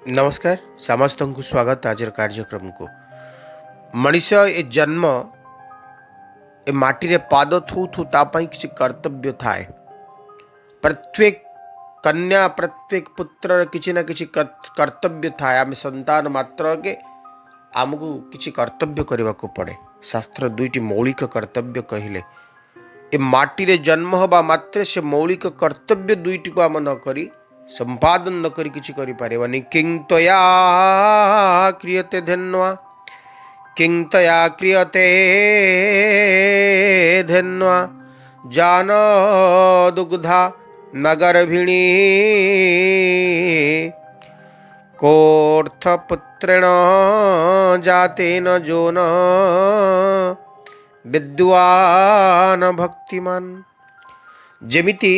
ନମସ୍କାର, ସମସ୍ତଙ୍କୁ ସ୍ୱାଗତ ଆଜିର କାର୍ଯ୍ୟକ୍ରମକୁ। ମଣିଷ ଏ ଜନ୍ମ, ଏ ମାଟିରେ ପାଦ ଥୋଉ ଥୋଉ ତା ପାଇଁ କିଛି କର୍ତ୍ତବ୍ୟ ଥାଏ। ପ୍ରତ୍ୟେକ କନ୍ୟା, ପ୍ରତ୍ୟେକ ପୁତ୍ରର କିଛି ନା କିଛି କର୍ତ୍ତବ୍ୟ ଥାଏ। ଆମେ ସନ୍ତାନ ମାତ୍ରକେ ଆମକୁ କିଛି କର୍ତ୍ତବ୍ୟ କରିବାକୁ ପଡ଼େ। ଶାସ୍ତ୍ର ଦୁଇଟି ମୌଳିକ କର୍ତ୍ତବ୍ୟ କହିଲେ। ଏ ମାଟିରେ ଜନ୍ମ ହେବା ମାତ୍ରେ ସେ ମୌଳିକ କର୍ତ୍ତବ୍ୟ ଦୁଇଟିକୁ ଆମେ ନ କରି, ସମ୍ପାଦନ ନ କରି କିଛି କରିପାରିବାନି। କିଂ ତ୍ୱୟା କ୍ରିୟତେ ଧେନ୍ୱା, କିଂ ତ୍ୱୟା କ୍ରିୟତେ ଧେନ୍ୱା, ଜାନ ଦୁଗ୍ଧା ନ ଗର୍ଭିଣୀ, କୋର୍ଥ ପୁତ୍ରେଣ ଜାତେନ ଯୋ ନ ବିଦ୍ୱାନ ଭକ୍ତିମାନ। ଯେମିତି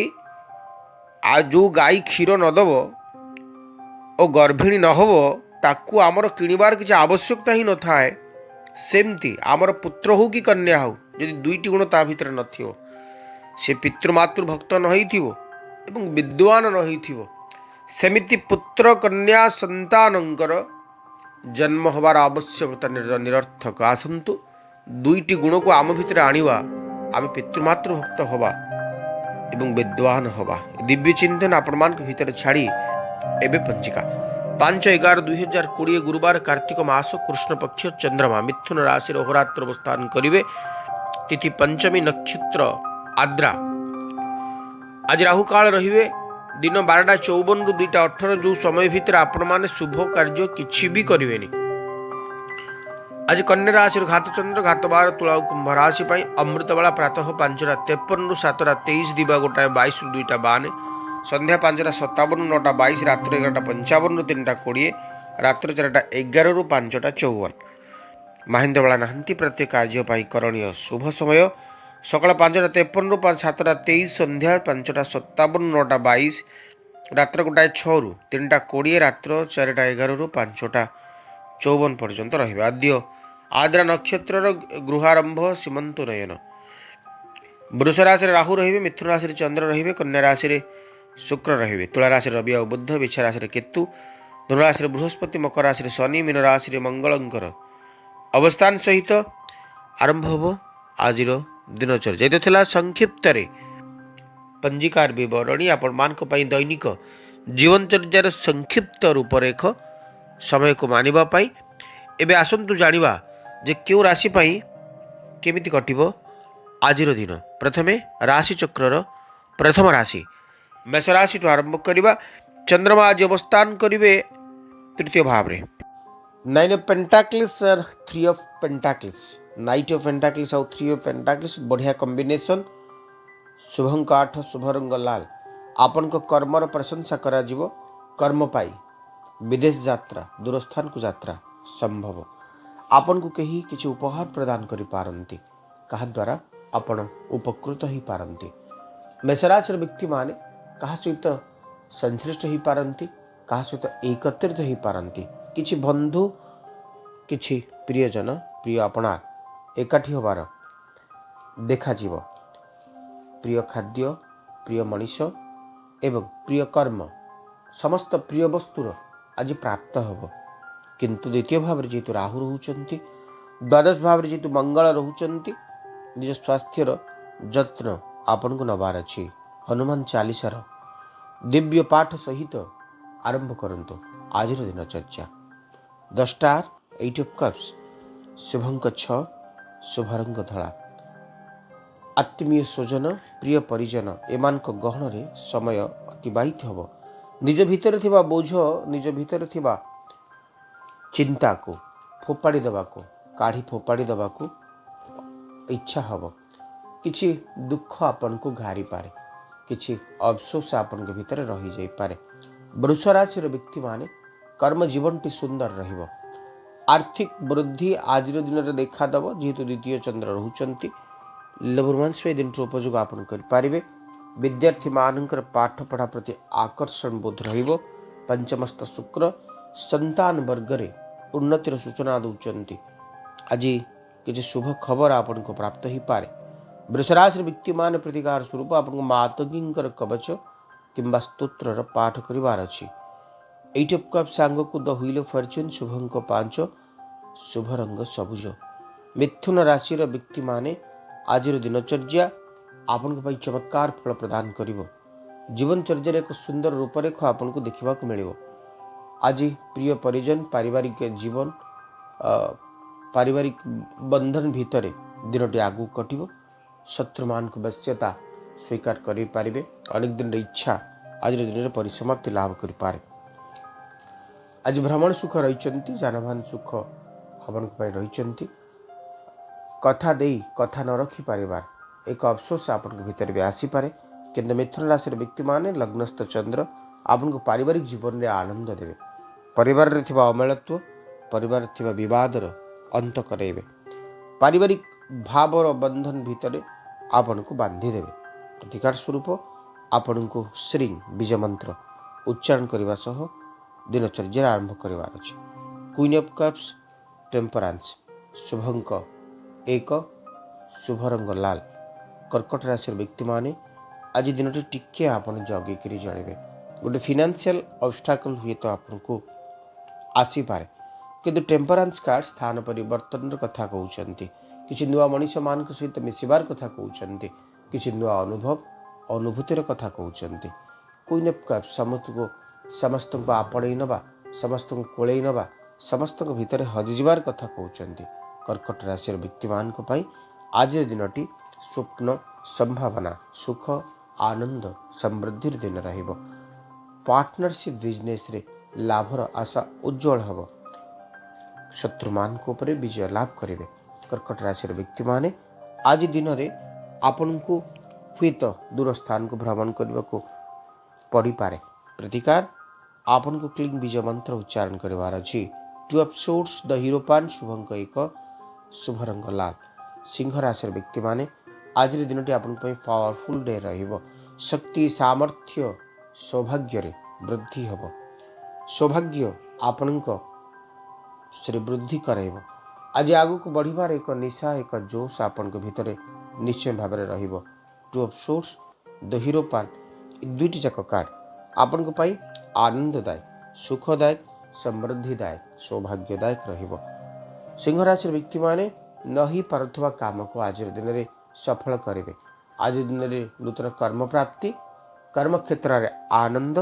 ଆଉ ଯେଉଁ ଗାଈ କ୍ଷୀର ନ ଦେବ ଓ ଗର୍ଭିଣୀ ନ ହେବ, ତାକୁ ଆମର କିଣିବାର କିଛି ଆବଶ୍ୟକତା ହିଁ ନଥାଏ, ସେମିତି ଆମର ପୁତ୍ର ହଉ କି କନ୍ୟା ହଉ, ଯଦି ଦୁଇଟି ଗୁଣ ତା ଭିତରେ ନଥିବ, ସେ ପିତୃମାତୃ ଭକ୍ତ ନ ହେଇଥିବ ଏବଂ ବିଦ୍ୱାନ ନ ହେଇଥିବ, ସେମିତି ପୁତ୍ର କନ୍ୟା ସନ୍ତାନଙ୍କର ଜନ୍ମ ହେବାର ଆବଶ୍ୟକତା ନିରର୍ଥକ। ଆସନ୍ତୁ, ଦୁଇଟି ଗୁଣକୁ ଆମ ଭିତରେ ଆଣିବା। ଆମେ ପିତୃମାତୃ ଭକ୍ତ ହେବା ଏବଂ ବିଦ୍ୱାନ ହେବା। ଦିବ୍ୟ ଚିନ୍ତନ ଆପଣମାନଙ୍କ ଭିତରେ ଛାଡ଼ି ଏବେ ପଞ୍ଜିକା। 5/11/2020, ଗୁରୁବାର, କାର୍ତ୍ତିକ ମାସ, କୃଷ୍ଣପକ୍ଷ, ଚନ୍ଦ୍ରମା ମିଥୁନ ରାଶିର ଅହୋରାତ୍ର ଅବସ୍ଥାନ କରିବେ। ତିଥି ପଞ୍ଚମୀ, ନକ୍ଷତ୍ର ଆଦ୍ରା। ଆଜି ରାହୁକାଳ ରହିବେ ଦିନ 12ଟା 54ରୁ 2ଟା 18, ଯେଉଁ ସମୟ ଭିତରେ ଆପଣମାନେ ଶୁଭ କାର୍ଯ୍ୟ କିଛି ବି କରିବେନି। ଆଜି କନ୍ୟା ରାଶିର ଘାତଚନ୍ଦ୍ର, ଘାତ 12 ତୁଳା ଓ କୁମ୍ଭ ରାଶି ପାଇଁ। ଅମୃତବେଳା ପ୍ରାତଃ 5ଟା 53ରୁ 7ଟା 23, ଦିବା 1ଟା 22ରୁ 2ଟା 52, ସନ୍ଧ୍ୟା 5ଟା 57 9ଟା 22, ରାତ୍ରି 11ଟା 55ରୁ 3ଟା 20, ରାତ୍ର 4ଟା 11ରୁ 5ଟା 54। ମାହେନ୍ଦ୍ରବେଳା ନାହାନ୍ତି। ପ୍ରତ୍ୟେକ କାର୍ଯ୍ୟ ପାଇଁ କରଣୀୟ ଶୁଭ ସମୟ ସକାଳ 5ଟା 53ରୁ 7ଟା 23, ସନ୍ଧ୍ୟା 5ଟା 57 9ଟା 22, ରାତ୍ର 1ଟା 6ରୁ 3ଟା 20, ରାତ୍ର 4ଟା 11ରୁ 5ଟା 54 ପର୍ଯ୍ୟନ୍ତ ରହିବେ। ଆଦ୍ୟ ଆଦ୍ରା ନକ୍ଷତ୍ରର ଗୃହାରମ୍ଭ, ସୀମନ୍ତ ନୟନ। ବୃଷ ରାଶିରେ ରାହୁ ରହିବେ, ମିଥୁନ ରାଶିରେ ଚନ୍ଦ୍ର ରହିବେ, କନ୍ୟା ରାଶିରେ ଶୁକ୍ର ରହିବେ, ତୁଳା ରାଶିରେ ରବି ଆଉ ବୁଧ, ବିଛା ରାଶିରେ କେତୁ, ଧନୁ ରାଶିରେ ବୃହସ୍ପତି, ମକର ରାଶିରେ ଶନି, ମୀନ ରାଶିରେ ମଙ୍ଗଳଙ୍କର ଅବସ୍ଥାନ ସହିତ ଆରମ୍ଭ ହେବ ଆଜିର ଦିନଚର୍ଯ୍ୟା। ଏ ଥିଲା ସଂକ୍ଷିପ୍ତରେ ପଞ୍ଜିକାର ବିବରଣୀ, ଆପଣମାନଙ୍କ ପାଇଁ ଦୈନିକ ଜୀବନଚର୍ଯ୍ୟାର ସଂକ୍ଷିପ୍ତ ରୂପରେଖ ସମୟକୁ ମାନିବା ପାଇଁ। ଏବେ ଆସନ୍ତୁ ଜାଣିବା ଯେ କେଉଁ ରାଶି ପାଇଁ କେମିତି କଟିବ ଆଜିର ଦିନ। ପ୍ରଥମେ ରାଶିଚକ୍ରର ପ୍ରଥମ ରାଶି ମେଷ ରାଶିଠୁ ଆରମ୍ଭ କରିବା। ଚନ୍ଦ୍ରମା ଆଜି ଅବସ୍ଥାନ କରିବେ ତୃତୀୟ ଭାବରେ। Nine of Pentacles, Three of Pentacles, Knight of Pentacles ଆଉ ଥ୍ରୀ ଅଫ୍ ପେଣ୍ଟାକ୍ଲିସ୍, ବଢ଼ିଆ କମ୍ବିନେସନ୍। ଶୁଭଙ୍କ 8, ଶୁଭ ରଙ୍ଗ ଲାଲ। ଆପଣଙ୍କ କର୍ମର ପ୍ରଶଂସା କରାଯିବ। କର୍ମ ପାଇ ବିଦେଶ ଯାତ୍ରା, ଦୂରସ୍ଥାନକୁ ଯାତ୍ରା ସମ୍ଭବ। ଆପଣଙ୍କୁ କେହି କିଛି ଉପହାର ପ୍ରଦାନ କରିପାରନ୍ତି, କାହା ଦ୍ୱାରା ଆପଣ ଉପକୃତ ହୋଇପାରନ୍ତି। ମେଷରାଶିର ବ୍ୟକ୍ତିମାନେ କାହା ସହିତ ସଂଶ୍ଳିଷ୍ଟ ହୋଇପାରନ୍ତି, କାହା ସହିତ ଏକତ୍ରିତ ହୋଇପାରନ୍ତି। କିଛି ବନ୍ଧୁ, କିଛି ପ୍ରିୟଜନ, ପ୍ରିୟ ଆପଣା ଏକାଠି ହେବାର ଦେଖାଯିବ। ପ୍ରିୟ ଖାଦ୍ୟ, ପ୍ରିୟ ମଣିଷ ଏବଂ ପ୍ରିୟ କର୍ମ, ସମସ୍ତ ପ୍ରିୟ ବସ୍ତୁର ଆଜି ପ୍ରାପ୍ତ ହେବ। କିନ୍ତୁ ଦ୍ୱିତୀୟ ଭାବରେ ଯେହେତୁ ରାହୁ ରହୁଛନ୍ତି, ଦ୍ୱାଦଶ ଭାବରେ ଯେହେତୁ ମଙ୍ଗଳ ରହୁଛନ୍ତି, ନିଜ ସ୍ୱାସ୍ଥ୍ୟର ଯତ୍ନ ଆପଣଙ୍କୁ ନେବାର ଅଛି। ହନୁମାନ ଚାଳିଶାର ଦିବ୍ୟ ପାଠ ସହିତ ଆରମ୍ଭ କରନ୍ତୁ ଆଜିର ଦିନଚର୍ଯ୍ୟା। The Star, Eight of Cups, ଶୁଭଙ୍କ 6, ଶୁଭ ରଙ୍ଗ ଧଳା। ଆତ୍ମୀୟ ସ୍ୱଜନ, ପ୍ରିୟ ପରିଜନ ଏମାନଙ୍କ ଗହଣରେ ସମୟ ଅତିବାହିତ ହେବ। ନିଜ ଭିତରେ ଥିବା ବୋଝ, ନିଜ ଭିତରେ ଥିବା ଚିନ୍ତାକୁ ଫୋପାଡ଼ି ଦେବାକୁ, କାଢ଼ି ଫୋପାଡ଼ି ଦେବାକୁ ଇଚ୍ଛା ହେବ। କିଛି ଦୁଃଖ ଆପଣଙ୍କୁ ଘାରିପାରେ, କିଛି ଅଫସୋସ ଆପଣଙ୍କ ଭିତରେ ରହିଯାଇପାରେ। ବୃଷ ରାଶିର ବ୍ୟକ୍ତିମାନେ କର୍ମ ଜୀବନଟି ସୁନ୍ଦର ରହିବ। ଆର୍ଥିକ ବୃଦ୍ଧି ଆଜିର ଦିନରେ ଦେଖାଦେବ। ଯେହେତୁ ଦ୍ୱିତୀୟ ଚନ୍ଦ୍ର ରହୁଛନ୍ତି, ଲଭ୍ ରୋମାନ୍ସ ପାଇଁ ଦିନଟିର ଉପଯୋଗ ଆପଣ କରିପାରିବେ। ବିଦ୍ୟାର୍ଥୀମାନଙ୍କର ପାଠପଢ଼ା ପ୍ରତି ଆକର୍ଷଣ ବୋଧ ରହିବ। ପଞ୍ଚମସ୍ଥ ଶୁକ୍ର ସନ୍ତାନ ବର୍ଗରେ ଉନ୍ନତିର ସୂଚନା ଦେଉଛନ୍ତି। ଆଜି କିଛି ଶୁଭ ଖବର ଆପଣଙ୍କୁ ପ୍ରାପ୍ତ ହୋଇପାରେ। ବୃଷରାଶିର ବ୍ୟକ୍ତିମାନେ ପ୍ରତିକାର ସ୍ୱରୂପ ଆପଣଙ୍କୁ ମାତଙ୍ଗୀଙ୍କର କବଚ କିମ୍ବା ସ୍ତୋତ୍ରର ପାଠ କରିବାର ଅଛି। ଏଇଟ୍ ଅଫ୍ କପ୍ ସାଙ୍ଗକୁ ଦ ହ୍ୱିଲ୍ ଅଫ୍ ଫର୍ଚ୍ୟୁନ୍, ଶୁଭ ଅଙ୍କ 5, ଶୁଭ ରଙ୍ଗ ସବୁଜ। ମିଥୁନ ରାଶିର ବ୍ୟକ୍ତିମାନେ, ଆଜିର ଦିନଚର୍ଯ୍ୟା ଆପଣଙ୍କ ପାଇଁ ଚମତ୍କାର ଫଳ ପ୍ରଦାନ କରିବ। ଜୀବନଚର୍ଯ୍ୟାରେ ଏକ ସୁନ୍ଦର ରୂପରେଖ ଆପଣଙ୍କୁ ଦେଖିବାକୁ ମିଳିବ। ଆଜି ପ୍ରିୟ ପରିଜନ, ପାରିବାରିକ ଜୀବନ, ପାରିବାରିକ ବନ୍ଧନ ଭିତରେ ଦିନଟି ଆଗକୁ କଟିବ। ଶତ୍ରୁମାନଙ୍କୁ ବଶ୍ୟତା ସ୍ୱୀକାର କରିପାରିବେ। ଅନେକ ଦିନର ଇଚ୍ଛା ଆଜିର ଦିନରେ ପରିସମାପ୍ତି ଲାଭ କରିପାରେ। ଆଜି ଭ୍ରମଣ ସୁଖ ରହିଛନ୍ତି, ଯାନବାହନ ସୁଖ ଆପଣଙ୍କ ପାଇଁ ରହିଛନ୍ତି। କଥା ଦେଇ କଥା ନ ରଖିପାରିବାର ଏକ ଅଫସୋସ ଆପଣଙ୍କ ଭିତରେ ବି ଆସିପାରେ। କିନ୍ତୁ ମିଥୁନ ରାଶିର ବ୍ୟକ୍ତିମାନେ, ଲଗ୍ନସ୍ଥ ଚନ୍ଦ୍ର ଆପଣଙ୍କୁ ପାରିବାରିକ ଜୀବନରେ ଆନନ୍ଦ ଦେବେ। ପରିବାରରେ ଥିବା ଅମେଳତ୍ୱ, ପରିବାରରେ ଥିବା ବିବାଦର ଅନ୍ତ କରାଇବେ। ପାରିବାରିକ ଭାବର ବନ୍ଧନ ଭିତରେ ଆପଣଙ୍କୁ ବାନ୍ଧି ଦେବେ। ପ୍ରତିକାର ସ୍ୱରୂପ ଆପଣଙ୍କୁ ଶ୍ରୀଂ ବୀଜ ମନ୍ତ୍ର ଉଚ୍ଚାରଣ କରିବା ସହ ଦିନଚର୍ଯ୍ୟାର ଆରମ୍ଭ କରିବାର ଅଛି। କୁଇନ୍ ଅଫ୍ କପ୍ସ, ଟେମ୍ପରାନ୍ସ, ଶୁଭ ଅଙ୍କ 1, ଶୁଭ ରଙ୍ଗ ଲାଲ। କର୍କଟ ରାଶିର ବ୍ୟକ୍ତିମାନେ, ଆଜି ଦିନଟି ଟିକିଏ ଆପଣ ଜଗିକିରି ଚଳିବେ। ଗୋଟେ ଫିନାନ୍ସିଆଲ ଅବଷ୍ଟାକଲ୍ ହୁଏତ ଆପଣଙ୍କୁ ଆସିପାରେ, କିନ୍ତୁ ଟେମ୍ପରାନ୍ସ କାର୍ଡ଼ ସ୍ଥାନ ପରିବର୍ତ୍ତନର କଥା କହୁଛନ୍ତି। କିଛି ନୂଆ ମଣିଷମାନଙ୍କ ସହିତ ମିଶିବାର କଥା କହୁଛନ୍ତି। କିଛି ନୂଆ ଅନୁଭବ, ଅନୁଭୂତିର କଥା କହୁଛନ୍ତି। କୁଇନ୍ ଅଫ୍ କପ୍ ସମସ୍ତଙ୍କୁ ଆପଣେଇ ନେବା, ସମସ୍ତଙ୍କୁ କୋଳେଇ ନେବା, ସମସ୍ତଙ୍କ ଭିତରେ ହଜିଯିବାର କଥା କହୁଛନ୍ତି। କର୍କଟ ରାଶିର ବ୍ୟକ୍ତିମାନଙ୍କ ପାଇଁ ଆଜିର ଦିନଟି ସ୍ୱପ୍ନ, ସମ୍ଭାବନା, ସୁଖ, ଆନନ୍ଦ, ସମୃଦ୍ଧିର ଦିନ ରହିବ। ପାର୍ଟନରସିପ୍ ବିଜନେସ୍ରେ ଲାଭର ଆଶା ଉଜ୍ଜଳ ହେବ। ଶତ୍ରୁମାନଙ୍କ ଉପରେ ବିଜୟ ଲାଭ କରିବେ। କର୍କଟ ରାଶିର ବ୍ୟକ୍ତିମାନେ, ଆଜି ଦିନରେ ଆପଣଙ୍କୁ ହୁଏତ ଦୂର ସ୍ଥାନକୁ ଭ୍ରମଣ କରିବାକୁ ପଡ଼ିପାରେ। ପ୍ରତିକାର, ଆପଣଙ୍କୁ କ୍ଲିଂ ବୀଜ ମନ୍ତ୍ର ଉଚ୍ଚାରଣ କରିବାର ଅଛି। Two of Swords, the Hierophant, ଶୁଭ ଅଙ୍କ 1, ଶୁଭ ରଙ୍ଗ ଲାଲ। ସିଂହ ରାଶିର ବ୍ୟକ୍ତିମାନେ, ଆଜିର ଦିନଟି ଆପଣଙ୍କ ପାଇଁ ପାୱାରଫୁଲ୍ ଡେ ରହିବ। ଶକ୍ତି, ସାମର୍ଥ୍ୟ, ସୌଭାଗ୍ୟରେ ବୃଦ୍ଧି ହେବ। ସୌଭାଗ୍ୟ ଆପଣଙ୍କ ଶ୍ରୀ ବୃଦ୍ଧି କରାଇବ। ଆଜି ଆଗକୁ ବଢ଼ିବାର ଏକ ନିଶା, ଏକ ଜୋଶ ଆପଣଙ୍କ ଭିତରେ ନିଶ୍ଚୟ ଭାବରେ ରହିବ। Two of Swords, the Hierophant, ଏ ଦୁଇଟି ଯାକ କାର୍ଡ଼ ଆପଣଙ୍କ ପାଇଁ ଆନନ୍ଦଦାୟକ, ସୁଖଦାୟକ, ସମୃଦ୍ଧିଦାୟକ, ସୌଭାଗ୍ୟଦାୟକ ରହିବ। ସିଂହ ରାଶିର ବ୍ୟକ୍ତିମାନେ ନ ହେଇପାରୁଥିବା କାମକୁ ଆଜିର ଦିନରେ ସଫଳ କରିବେ। ଆଜି ଦିନରେ ନୂତନ କର୍ମପ୍ରାପ୍ତି, କର୍ମକ୍ଷେତ୍ରରେ ଆନନ୍ଦ,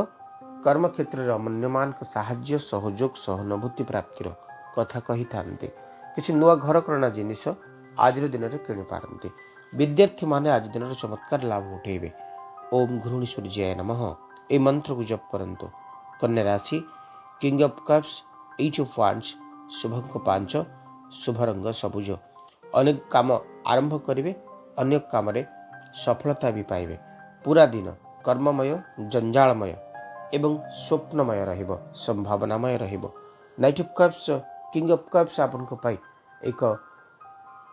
କର୍ମକ୍ଷେତ୍ରରେ ଅନ୍ୟମାନଙ୍କ ସାହାଯ୍ୟ, ସହଯୋଗ, ସହାନୁଭୂତି ପ୍ରାପ୍ତିର କଥା କହିଥାନ୍ତି। କିଛି ନୂଆ ଘରକରଣା ଜିନିଷ ଆଜିର ଦିନରେ କିଣିପାରନ୍ତି। ବିଦ୍ୟାର୍ଥୀମାନେ ଆଜି ଦିନରେ ଚମତ୍କାର ଲାଭ ଉଠେଇବେ। ଓମ୍ ଘୃଣୀ ସୂର୍ଯ୍ୟାୟ ନମଃ, ଏହି ମନ୍ତ୍ରକୁ ଜପ କରନ୍ତୁ। କନ୍ୟା ରାଶି, King of Cups, Eight of Wands, ଶୁଭ ଅଙ୍କ 5, ଶୁଭ ରଙ୍ଗ ସବୁଜ। ଅନେକ କାମ ଆରମ୍ଭ କରିବେ, ଅନେକ କାମରେ ସଫଳତା ବି ପାଇବେ। ପୁରା ଦିନ କର୍ମମୟ, ଜଞ୍ଜାଳମୟ ଏବଂ ସ୍ୱପ୍ନମୟ ରହିବ, ସମ୍ଭାବନାମୟ ରହିବ। Knight of Cups, King of Cups ଆପଣଙ୍କ ପାଇଁ ଏକ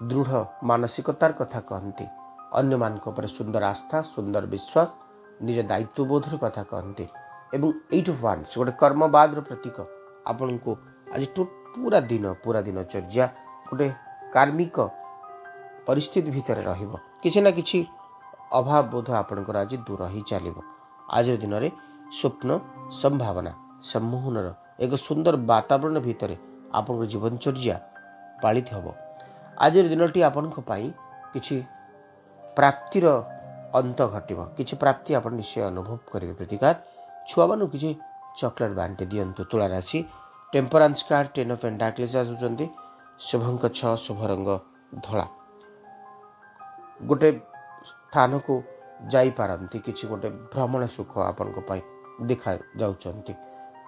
ଦୃଢ଼ ମାନସିକତାର କଥା କହନ୍ତି। ଅନ୍ୟମାନଙ୍କ ଉପରେ ସୁନ୍ଦର ଆସ୍ଥା, ସୁନ୍ଦର ବିଶ୍ୱାସ, ନିଜ ଦାୟିତ୍ୱବୋଧର କଥା କହନ୍ତି। ଏବଂ ଏଇଟ୍ ଅଫ୍ ୱାନ୍ସ ଗୋଟେ କର୍ମବାଦର ପ୍ରତୀକ। ଆପଣଙ୍କୁ ଆଜି ପୁରା ଦିନଚର୍ଯ୍ୟା ଗୋଟେ କାର୍ମିକ ପରିସ୍ଥିତି ଭିତରେ ରହିବ। କିଛି ନା କିଛି ଅଭାବ ବୋଧ ଆପଣଙ୍କର ଆଜି ଦୂର ହେଇ ଚାଲିବ। ଆଜିର ଦିନରେ ସ୍ୱପ୍ନ, ସମ୍ଭାବନା, ସମ୍ମୋହନର ଏକ ସୁନ୍ଦର ବାତାବରଣ ଭିତରେ ଆପଣଙ୍କ ଜୀବନଚର୍ଯ୍ୟା ପାଳିତ ହେବ। ଆଜିର ଦିନଟି ଆପଣଙ୍କ ପାଇଁ କିଛି ପ୍ରାପ୍ତିର ଅନ୍ତ ଘଟିବ। କିଛି ପ୍ରାପ୍ତି ଆପଣ ନିଶ୍ଚୟ ଅନୁଭବ କରିବେ। ପ୍ରତିକାର, ଛୁଆମାନଙ୍କୁ କିଛି ଚକୋଲେଟ୍ ବାଣ୍ଟି ଦିଅନ୍ତୁ। ତୁଳା ରାଶି, Temperance card, Ten of Pentacles ଆସୁଛନ୍ତି। ଶୁଭ ଅଙ୍କ 6, ଶୁଭ ରଙ୍ଗ ଧଳା। ଗୋଟେ ସ୍ଥାନକୁ ଯାଇପାରନ୍ତି। କିଛି ଗୋଟେ ଭ୍ରମଣ ସୁଖ ଆପଣଙ୍କ ପାଇଁ ଦେଖାଯାଉଛନ୍ତି।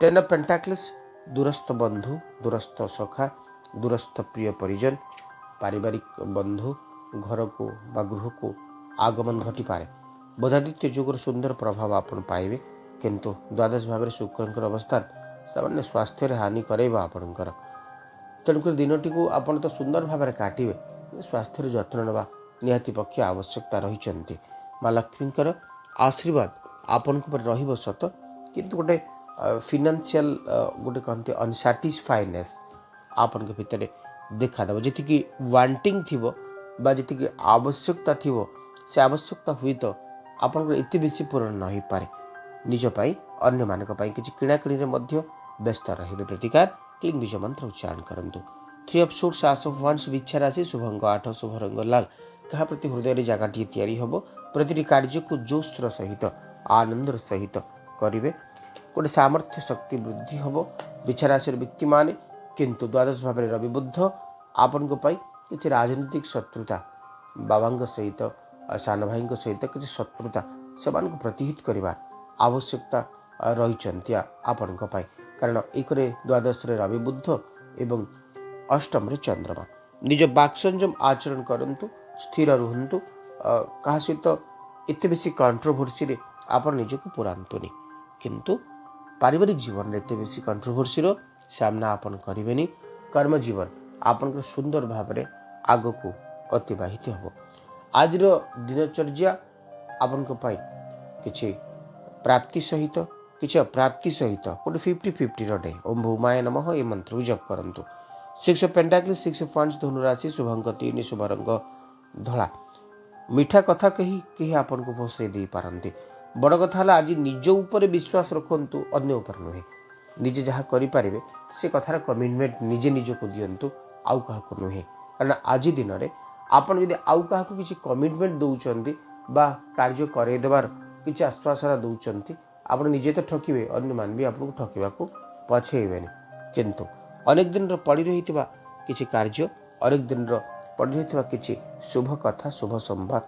ଟେନ୍ ଅଫ୍ ପେଣ୍ଟାକ୍ଲିସ୍, ଦୂରସ୍ଥ ବନ୍ଧୁ, ଦୂରସ୍ଥ ସଖା, ଦୂରସ୍ଥ ପ୍ରିୟ ପରିଜନ, ପାରିବାରିକ ବନ୍ଧୁ ଘରକୁ ବା ଗୃହକୁ ଆଗମନ ଘଟିପାରେ। ବୁଧାଦିତ୍ୟ ଯୋଗର ସୁନ୍ଦର ପ୍ରଭାବ ଆପଣ ପାଇବେ, କିନ୍ତୁ ଦ୍ୱାଦଶ ଭାବରେ ଶୁକ୍ରଙ୍କର ଅବସ୍ଥାନ ସାମାନ୍ୟ ସ୍ୱାସ୍ଥ୍ୟରେ ହାନି କରାଇବ ଆପଣଙ୍କର। ତେଣୁକରି ଦିନଟିକୁ ଆପଣ ତ ସୁନ୍ଦର ଭାବରେ କାଟିବେ, କିନ୍ତୁ ସ୍ୱାସ୍ଥ୍ୟର ଯତ୍ନ ନେବା ନିହାତି ପକ୍ଷେ ଆବଶ୍ୟକତା ରହିଛନ୍ତି। ମା ଲକ୍ଷ୍ମୀଙ୍କର ଆଶୀର୍ବାଦ ଆପଣଙ୍କ ଉପରେ ରହିବ ସତ, କିନ୍ତୁ ଗୋଟେ ଫିନାନ୍ସିଆଲ ଗୋଟେ କହନ୍ତି ଅନସାଟିସ୍ଫାଇନେସ୍ ଆପଣଙ୍କ ଭିତରେ ଦେଖାଦେବ। ଯେତିକି ୱାଣ୍ଟିଂ ଥିବ ବା ଯେତିକି ଆବଶ୍ୟକତା ଥିବ, ସେ ଆବଶ୍ୟକତା ହୁଏତ ଆପଣଙ୍କର ଏତେ ବେଶୀ ପୂରଣ ନ ହେଇପାରେ। ନିଜ ପାଇଁ, ଅନ୍ୟମାନଙ୍କ ପାଇଁ କିଛି କିଣାକିଣିରେ ମଧ୍ୟ ବ୍ୟସ୍ତ ରହିବେ। ପ୍ରତିକାର କ୍ଲିଂ ବୀଜ ମନ୍ତ୍ର ଉଚ୍ଚାରଣ କରନ୍ତୁ। Three of swords, ace of wands, ବିଛା ରାଶି, ଶୁଭ ଅଙ୍କ 8, ଶୁଭ ରଙ୍ଗ ଲାଲ। କାହା ପ୍ରତି ହୃଦୟରେ ଜାଗାଟିଏ ତିଆରି ହେବ। ପ୍ରତିଟି କାର୍ଯ୍ୟକୁ ଜୋସ୍ର ସହିତ, ଆନନ୍ଦର ସହିତ କରିବେ। ଗୋଟେ ସାମର୍ଥ୍ୟ ଶକ୍ତି ବୃଦ୍ଧି ହେବ ବିଛା ରାଶିର ବ୍ୟକ୍ତିମାନେ। କିନ୍ତୁ ଦ୍ୱାଦଶ ଭାବରେ ରବି ବୁଧ ଆପଣଙ୍କ ପାଇଁ କିଛି ରାଜନୈତିକ ଶତ୍ରୁତା, ବାବାଙ୍କ ସହିତ, ସାନ ଭାଇଙ୍କ ସହିତ କିଛି ଶତ୍ରୁତା, ସେମାନଙ୍କୁ ପ୍ରତିହିତ କରିବାର ଆବଶ୍ୟକତା ରହିଛନ୍ତି ଆପଣଙ୍କ ପାଇଁ। କାରଣ ଏକରେ ଦ୍ୱାଦଶରେ ରବି ବୁଧ ଏବଂ ଅଷ୍ଟମରେ ଚନ୍ଦ୍ରମା। ନିଜ ବାକ୍ ସଂଯମ ଆଚରଣ କରନ୍ତୁ, ସ୍ଥିର ରୁହନ୍ତୁ। କାହା ସହିତ ଏତେ ବେଶୀ କଣ୍ଟ୍ରୋଭର୍ସିରେ ଆପଣ ନିଜକୁ ପୁରାନ୍ତୁନି। କିନ୍ତୁ ପାରିବାରିକ ଜୀବନରେ ଏତେ ବେଶୀ କଣ୍ଟ୍ରୋଭର୍ସିର ସାମ୍ନା ଆପଣ କରିବେନି। କର୍ମ ଜୀବନ ଆପଣଙ୍କର ସୁନ୍ଦର ଭାବରେ ଆଗକୁ ଅତିବାହିତ ହେବ। ଆଜିର ଦିନଚର୍ଯ୍ୟା ଆପଣଙ୍କ ପାଇଁ କିଛି ପ୍ରାପ୍ତି ସହିତ, କିଛି ଅପ୍ରାପ୍ତି ସହିତ ଗୋଟେ 50-50ର ଡେ। ଓମ୍ ଭୂମାୟ ନମଃ ଏ ମନ୍ତ୍ରକୁ ଜପ କରନ୍ତୁ। Six of pentacle, six of wands, ଧନୁରାଶି, ଶୁଭ ଅଙ୍କ 3, ଶୁଭ ରଙ୍ଗ ଧଳା। ମିଠା କଥା କେହି କେହି ଆପଣଙ୍କୁ ଫସେଇ ଦେଇପାରନ୍ତି। ବଡ଼ କଥା ହେଲା, ଆଜି ନିଜ ଉପରେ ବିଶ୍ୱାସ ରଖନ୍ତୁ, ଅନ୍ୟ ଉପରେ ନୁହେଁ। ନିଜେ ଯାହା କରିପାରିବେ, ସେ କଥାର କମିଟମେଣ୍ଟ ନିଜେ ନିଜକୁ ଦିଅନ୍ତୁ, ଆଉ କାହାକୁ ନୁହେଁ। କାରଣ ଆଜି ଦିନରେ ଆପଣ ଯଦି ଆଉ କାହାକୁ କିଛି କମିଟମେଣ୍ଟ ଦେଉଛନ୍ତି ବା କାର୍ଯ୍ୟ କରାଇ ଦେବାର କିଛି ଆଶ୍ୱାସନା ଦେଉଛନ୍ତି, ଆପଣ ନିଜେ ତ ଠକିବେ, ଅନ୍ୟମାନେ ବି ଆପଣଙ୍କୁ ଠକିବାକୁ ପଛେଇବେନି। କିନ୍ତୁ ଅନେକ ଦିନର ପଡ଼ି ରହିଥିବା କିଛି କାର୍ଯ୍ୟ, ଅନେକ ଦିନର ପଡ଼ି ରହିଥିବା କିଛି ଶୁଭ କଥା, ଶୁଭ ସମ୍ବାଦ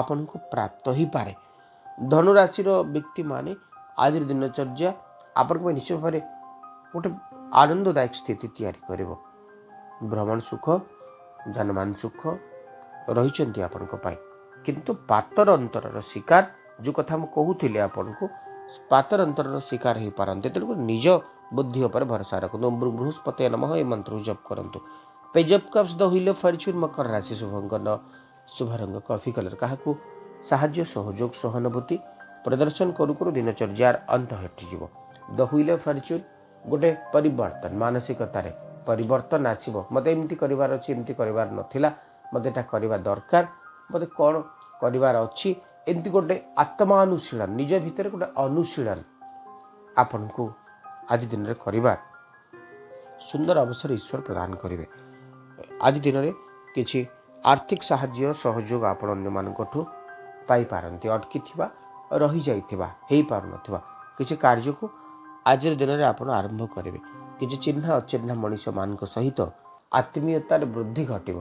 ଆପଣଙ୍କୁ ପ୍ରାପ୍ତ ହୋଇପାରେ। ଧନୁରାଶିର ବ୍ୟକ୍ତିମାନେ, ଆଜିର ଦିନଚର୍ଯ୍ୟା ଆପଣଙ୍କ ପାଇଁ ନିଶ୍ଚୟ ଭାବରେ ଗୋଟେ ଆନନ୍ଦଦାୟକ ସ୍ଥିତି ତିଆରି କରିବ। ଭ୍ରମଣ ସୁଖ, ଯାନବାହନ ସୁଖ ରହିଛନ୍ତି ଆପଣଙ୍କ ପାଇଁ। କିନ୍ତୁ ପାତର ଅନ୍ତରର ଶିକାର, ଯେଉଁ କଥା ମୁଁ କହୁଥିଲି ଆପଣଙ୍କୁ, ପାତର ଅନ୍ତରର ଶିକାର ହୋଇପାରନ୍ତି। ତେଣୁକରି ନିଜ ବୁଦ୍ଧି ଉପରେ ଭରସା ରଖନ୍ତୁ। ଓମ୍ ବୃହସ୍ପତି ନମଃ ଏ ମନ୍ତ୍ରକୁ ଜପ କରନ୍ତୁ। Page of cups, the wheel of fortune, ମକର ରାଶି, ଶୁଭ ଅଙ୍କ 9, ଶୁଭ ରଙ୍ଗ କଫି କଲର୍। କାହାକୁ ସାହାଯ୍ୟ, ସହଯୋଗ, ସହାନୁଭୂତି ପ୍ରଦର୍ଶନ କରୁ କରୁ ଦିନଚର୍ଯ୍ୟାର ଅନ୍ତ ଘଟିଯିବ। ଦ ହୁଇଲ୍ ଅଫ୍ ଫର୍ଚ୍ୟୁନ୍, ଗୋଟେ ପରିବର୍ତ୍ତନ, ମାନସିକତାରେ ପରିବର୍ତ୍ତନ ଆସିବ। ମୋତେ ଏମିତି କରିବାର ଅଛି, ଏମିତି କରିବାର ନଥିଲା, ମୋତେ ଏଇଟା କରିବା ଦରକାର, ମୋତେ କ'ଣ କରିବାର ଅଛି, ଏମିତି ଗୋଟେ ଆତ୍ମାନୁଶୀଳନ, ନିଜ ଭିତରେ ଗୋଟେ ଅନୁଶୀଳନ ଆପଣଙ୍କୁ ଆଜି ଦିନରେ କରିବାର ସୁନ୍ଦର ଅବସର ଈଶ୍ୱର ପ୍ରଦାନ କରିବେ। ଆଜି ଦିନରେ କିଛି ଆର୍ଥିକ ସାହାଯ୍ୟ ସହଯୋଗ ଆପଣ ଅନ୍ୟମାନଙ୍କଠୁ ପାଇପାରନ୍ତି। ଅଟକିଥିବା, ରହିଯାଇଥିବା, ହେଇପାରୁନଥିବା କିଛି କାର୍ଯ୍ୟକୁ ଆଜିର ଦିନରେ ଆପଣ ଆରମ୍ଭ କରିବେ। କିଛି ଚିହ୍ନା ଅଚିହ୍ନା ମଣିଷମାନଙ୍କ ସହିତ ଆତ୍ମୀୟତାରେ ବୃଦ୍ଧି ଘଟିବ।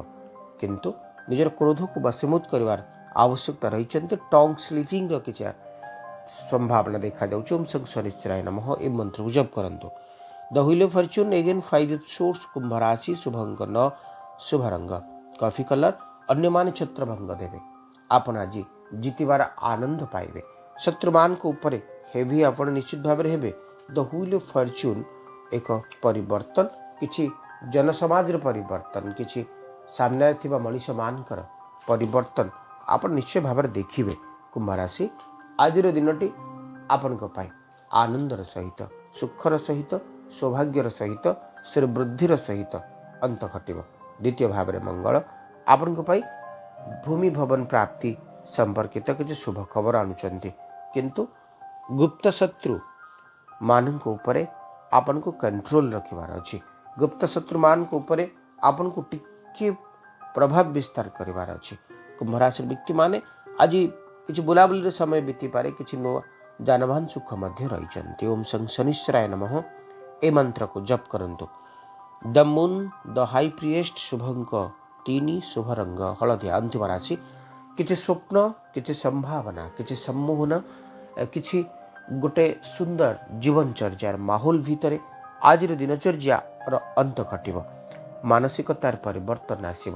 କିନ୍ତୁ ନିଜର କ୍ରୋଧକୁ ବଶୀଭୂତ କରିବାର ଆବଶ୍ୟକତା ରହିଛନ୍ତି। ଟଙ୍ଗ ସ୍ଲିପିଂର କିଛି ସମ୍ଭାବନା ଦେଖାଯାଉଛି। ଓମ୍ ଶଂ ଶନିଶ୍ଚରାୟ ନମଃ ଏ ମନ୍ତ୍ରକୁ ଜପ କରନ୍ତୁ। The wheel of fortune again, five of swords, କୁମ୍ଭ ରାଶି, ଶୁଭ ଅଙ୍କ 9, ଶୁଭ ରଙ୍ଗ କଫି କଲର୍। ଅନ୍ୟମାନେ ଛତ୍ରଭଙ୍ଗ ଦେବେ, ଆପଣ ଆଜି ଜିତିବାର ଆନନ୍ଦ ପାଇବେ। ଶତ୍ରୁମାନଙ୍କ ଉପରେ ହେଭି ଆପଣ ନିଶ୍ଚିତ ଭାବରେ ହେବେ। ଦ ହୁଇଲ୍ ଅଫ୍ ଫର୍ଚ୍ୟୁନ୍, ଏକ ପରିବର୍ତ୍ତନ, କିଛି ଜନସମାଜର ପରିବର୍ତ୍ତନ, କିଛି ସାମ୍ନାରେ ଥିବା ମଣିଷମାନଙ୍କର ପରିବର୍ତ୍ତନ ଆପଣ ନିଶ୍ଚୟ ଭାବରେ ଦେଖିବେ। କୁମ୍ଭ ରାଶି, ଆଜିର ଦିନଟି ଆପଣଙ୍କ ପାଇଁ ଆନନ୍ଦର ସହିତ, ସୁଖର ସହିତ, ସୌଭାଗ୍ୟର ସହିତ, ଶ୍ରୀବୃଦ୍ଧିର ସହିତ ଅନ୍ତ ଘଟିବ। ଦ୍ୱିତୀୟ ଭାବରେ ମଙ୍ଗଳ ଆପଣଙ୍କ ପାଇଁ ଭୂମି ଭବନ ପ୍ରାପ୍ତି ସମ୍ପର୍କିତ କିଛି ଶୁଭ ଖବର ଆଣୁଛନ୍ତି। କିନ୍ତୁ ଗୁପ୍ତ ଶତ୍ରୁ ମାନଙ୍କ ଉପରେ ଆପଣଙ୍କୁ କଣ୍ଟ୍ରୋଲ ରଖିବାର ଅଛି। ଗୁପ୍ତ ଶତ୍ରୁମାନଙ୍କ ଉପରେ ଆପଣଙ୍କୁ ଟିକିଏ ପ୍ରଭାବ ବିସ୍ତାର କରିବାର ଅଛି। କୁମ୍ଭରାଶିର ବ୍ୟକ୍ତିମାନେ, ଆଜି କିଛି ବୁଲାବୁଲିର ସମୟ ବିତିପାରେ। କିଛି ନୂଆ ଯାନବାହନ ସୁଖ ମଧ୍ୟ ରହିଛନ୍ତି। ଓମ୍ ଶଂ ଶନିଶ୍ଚରାୟ ନମଃ ଏ ମନ୍ତ୍ରକୁ ଜପ କରନ୍ତୁ। The moon, the high priestess, ଶୁଭ ଅଙ୍କ 3, ଶୁଭ ରଙ୍ଗ ହଳଦିଆ। ଅନ୍ତିମ ରାଶି, କିଛି ସ୍ୱପ୍ନ, କିଛି ସମ୍ଭାବନା, କିଛି ସମ୍ମୋହନ, କିଛି ଗୋଟେ ସୁନ୍ଦର ଜୀବନଚର୍ଯ୍ୟାର ମାହୋଲ ଭିତରେ ଆଜିର ଦିନଚର୍ଯ୍ୟାର ଅନ୍ତ ଘଟିବ। ମାନସିକତାର ପରିବର୍ତ୍ତନ ଆସିବ।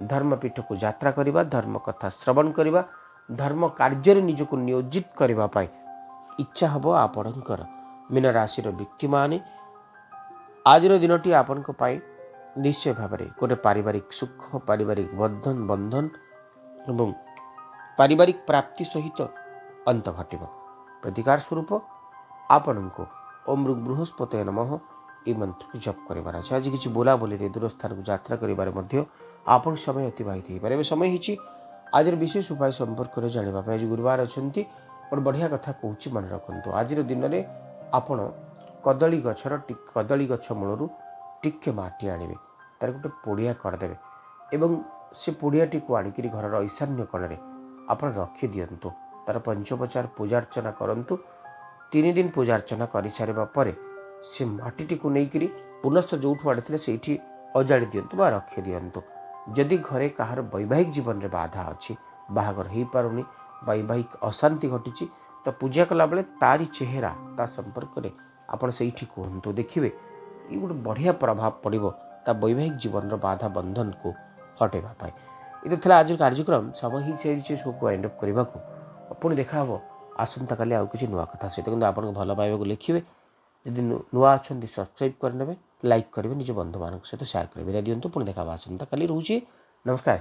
ଧର୍ମପୀଠକୁ ଯାତ୍ରା କରିବା, ଧର୍ମ କଥା ଶ୍ରବଣ କରିବା, ଧର୍ମ କାର୍ଯ୍ୟରେ ନିଜକୁ ନିୟୋଜିତ କରିବା ପାଇଁ ଇଚ୍ଛା ହେବ ଆପଣଙ୍କର। ମୀନ ରାଶିର ବ୍ୟକ୍ତିମାନେ, ଆଜିର ଦିନଟି ଆପଣଙ୍କ ପାଇଁ ନିଶ୍ଚୟ ଭାବରେ ଗୋଟେ ପାରିବାରିକ ସୁଖ, ପାରିବାରିକ ବନ୍ଧନ ଏବଂ ପାରିବାରିକ ପ୍ରାପ୍ତି ସହିତ ଅନ୍ତ ଘଟିବ। ପ୍ରତିକାର ସ୍ୱରୂପ ଆପଣଙ୍କୁ ଓମ୍ ବୃହସ୍ପତି ନମଃ ଏ ମନ୍ତ୍ରକୁ ଜପ କରିବାର ଅଛି। ଆଜି କିଛି ବୁଲାବୁଲିରେ, ଦୂର ସ୍ଥାନକୁ ଯାତ୍ରା କରିବାରେ ମଧ୍ୟ ଆପଣ ସମୟ ଅତିବାହିତ ହୋଇପାରେ। ଏବେ ସମୟ ହେଇଛି ଆଜିର ବିଶେଷ ଉପାୟ ସମ୍ପର୍କରେ ଜାଣିବା ପାଇଁ। ଆଜି ଗୁରୁବାର ଅଛନ୍ତି। ଗୋଟେ ବଢ଼ିଆ କଥା କହୁଛି, ମନେ ରଖନ୍ତୁ। ଆଜିର ଦିନରେ ଆପଣ କଦଳୀ ଗଛର, କଦଳୀ ଗଛ ମୂଳରୁ ଟିକେ ମାଟି ଆଣିବେ, ତାର ଗୋଟେ ପୁଡ଼ିଆ କରିଦେବେ ଏବଂ ସେ ପୁଡ଼ିଆଟିକୁ ଆଣିକିରି ଘରର ଈଶାନ୍ୟ କୋଣରେ ଆପଣ ରଖିଦିଅନ୍ତୁ। ତାର ପଞ୍ଚୋପଚାର ପୂଜାର୍ଚ୍ଚନା କରନ୍ତୁ। 3 ଦିନ ପୂଜାର୍ଚ୍ଚନା କରିସାରିବା ପରେ ସେ ମାଟିଟିକୁ ନେଇକରି ପୁନଶ୍ଚ ଯେଉଁଠୁ ଆଣିଥିଲେ ସେଇଠି ଅଜାଡ଼ି ଦିଅନ୍ତୁ ବା ରଖିଦିଅନ୍ତୁ। ଯଦି ଘରେ କାହାର ବୈବାହିକ ଜୀବନରେ ବାଧା ଅଛି, ବାହାଘର ହେଇପାରୁନି, ବୈବାହିକ ଅଶାନ୍ତି ଘଟିଛି, ତ ପୂଜା କଲାବେଳେ ତାରି ଚେହେରା, ତା ସମ୍ପର୍କରେ ଆପଣ ସେଇଠି କୁହନ୍ତୁ। ଦେଖିବେ ଇଏ ଗୋଟେ ବଢ଼ିଆ ପ୍ରଭାବ ପଡ଼ିବ ତା ବୈବାହିକ ଜୀବନର ବାଧା ବନ୍ଧନକୁ ହଟେଇବା ପାଇଁ। ଏ ତ ଥିଲା ଆଜିର କାର୍ଯ୍ୟକ୍ରମ। ସମୟ ହେଇସାରିଛି ଶୋକୁ ୱାଇଣ୍ଡ ଅପ୍ କରିବାକୁ। ପୁଣି ଦେଖାହେବ ଆସନ୍ତାକାଲି ଆଉ କିଛି ନୂଆ କଥା ସହିତ। କିନ୍ତୁ ଆପଣଙ୍କ ଭଲ ପାଇବାକୁ ଲେଖିବେ। ଯଦି ନୂଆ ଅଛନ୍ତି, ସବସ୍କ୍ରାଇବ୍ କରିନେବେ, ଲାଇକ୍ କରିବେ, ନିଜ ବନ୍ଧୁମାନଙ୍କ ସହିତ ସେୟାର କରିବେ। ବିଦାୟ ଦିଅନ୍ତୁ, ପୁଣି ଦେଖା ହେବ ଆସନ୍ତାକାଲି। ରହୁଛି, ନମସ୍କାର।